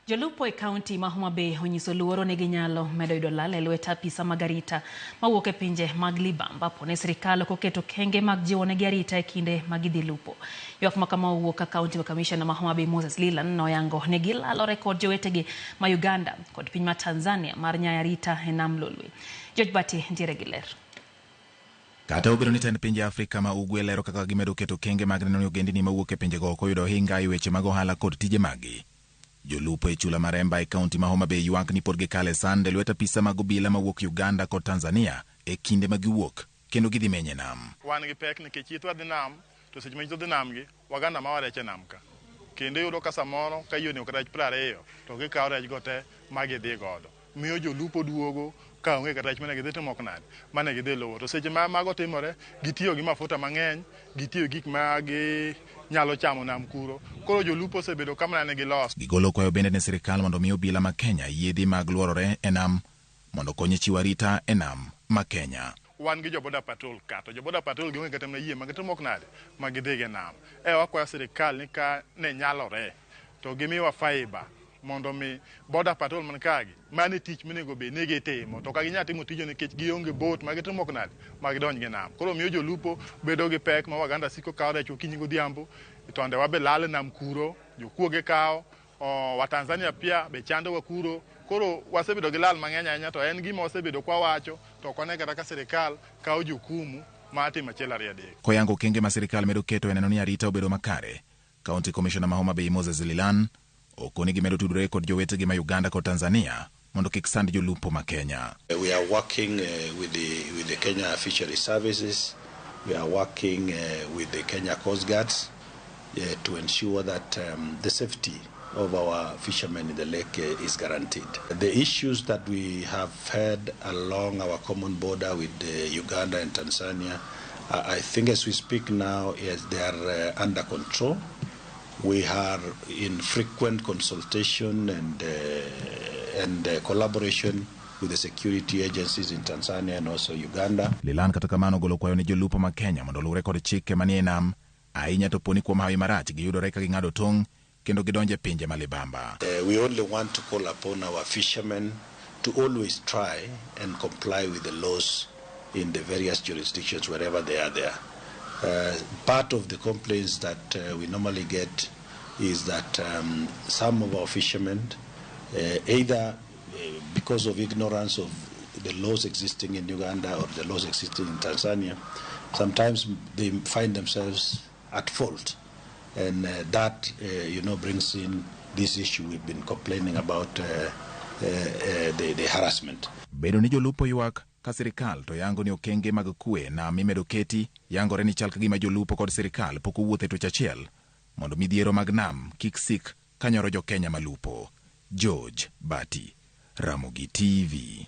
Jolupo e kaunti ma Homa Bay onyiso luoro ni ginyalo medo yudo lal e lwet apisa mag arita mawuok e pinje mag libamba po ni sirikal ok oketo okenge mag jiwonegi arita e kinde ma gidhi lupo. Ywak ma kama owuok ka kaunti ma kamishona ma Homa Bay Moses Leland noyango ni gilalore kod jowetegi ma Uganda kod piny ma Tanzania mar nyayo arita e nam Lolwe. George Bati ntiere gi ler. Kata obedo ni tend pinje Afrika ma Ugwe lero kaka gimedo keto okenge mag neno ni ogendini mawuok e pinjego ok oyudo ohinga e weche mag ohala kod tije maggi, jolupo e chula mar Emba e kaunti ma Homa Bay ywak ni pod gikalo e sand e lwet apisa mag obila mawuok Uganda kod Tanzania e kinde ma giwuok kendo gidhi menyo e nam. Wan gi pek nikech yitwa dhi nam to seche ma yitwa dhi nam gi Waganda mawa rech e nam ka. Kendo iyudo ka samoro ka yie onego rech 20 to gikawo rech go te ma gidhi godo. Miyo jolupo duogo ka onge kata rech mane gidhi timo nade, mane gidhi luwo. To seche ma mago timore, gitiyo gi mafuta mang'eny, gitiyo gi gik ma ginyalo chamo nam kuro. Koro jolupo osebedo ka mana nigi loss. Gigolo kwayo bende ne sirkal mondo omi obila ma Kenya yiedhi mag luorore e nam mondo okony e chiwo arita e nam ma Kenya. Wan gi jo border patrol ka, to jo border patrol gionge kata mana yie ma gitimo nade, ma gidhigo e nam. E wakwayo sirkal ni ka ne nyalore to gimiwa fiber mondo mi border patrol man kagi, mano e tich monego bed ni gitimo. To ka ginyal timo tijno nikech gionge boat ma gitimo nade, ma gidonj gi nam. Koro miyo jolupo bedo gi pek ma Waganda siko kawo rech okinyi godhiambo, tonde wa be lal e nam kuro, jokuoge kawo, wa Tanzania pia be chandowa kuro. Koro wasebedo gi lal mang'eny ahinya to en gima wasebedo kwa wacho to ok wane kata ka sirikal kawo jukumu mar timo achiel ariyo adek. Koyango okenge ma sirikal medo keto e neno ni arita obedo makare, County Commissioner ma Homa Bay Moses Lilan okoni gimedo tudore kod jowetegi ma Uganda kod Tanzania mondo kik sand jolupo ma Kenya. We are working with the Kenya Fisheries Services, we are working with the Kenya Coast Guards to ensure that the safety of our fishermen in the lake is guaranteed. The issues that we have had along our common border with Uganda and Tanzania, I think as we speak now, yes, they are under control. We are in frequent consultation and collaboration with the security agencies in Tanzania and also Uganda. Lilan kata kamano ogolo kwayo ne jolupo ma Kenya mondo oluwre kod chike manie nam ahinya to poni kuom hawi marach giyudore ka ging'ado tong' kendo gidonjo e pinje ma libamba. We only want to call upon our fishermen to always try and comply with the laws in the various jurisdictions wherever they are there. Part of the complaints that we normally get is that some of our fishermen, either because of ignorance of the laws existing in Uganda or the laws existing in Tanzania, sometimes they find themselves at fault. And that brings in this issue we've been complaining about, the harassment. Bedo ni jolupo ywak ka sirikal to yango ni okenge mag kwe nam imedo keti yangore ni chal ka gima jolupo kod sirikal pok owuotho e twech achiel mondo midhiero mag nam kik sik kanyoro jo Kenya malupo. George Bati, Ramogi TV.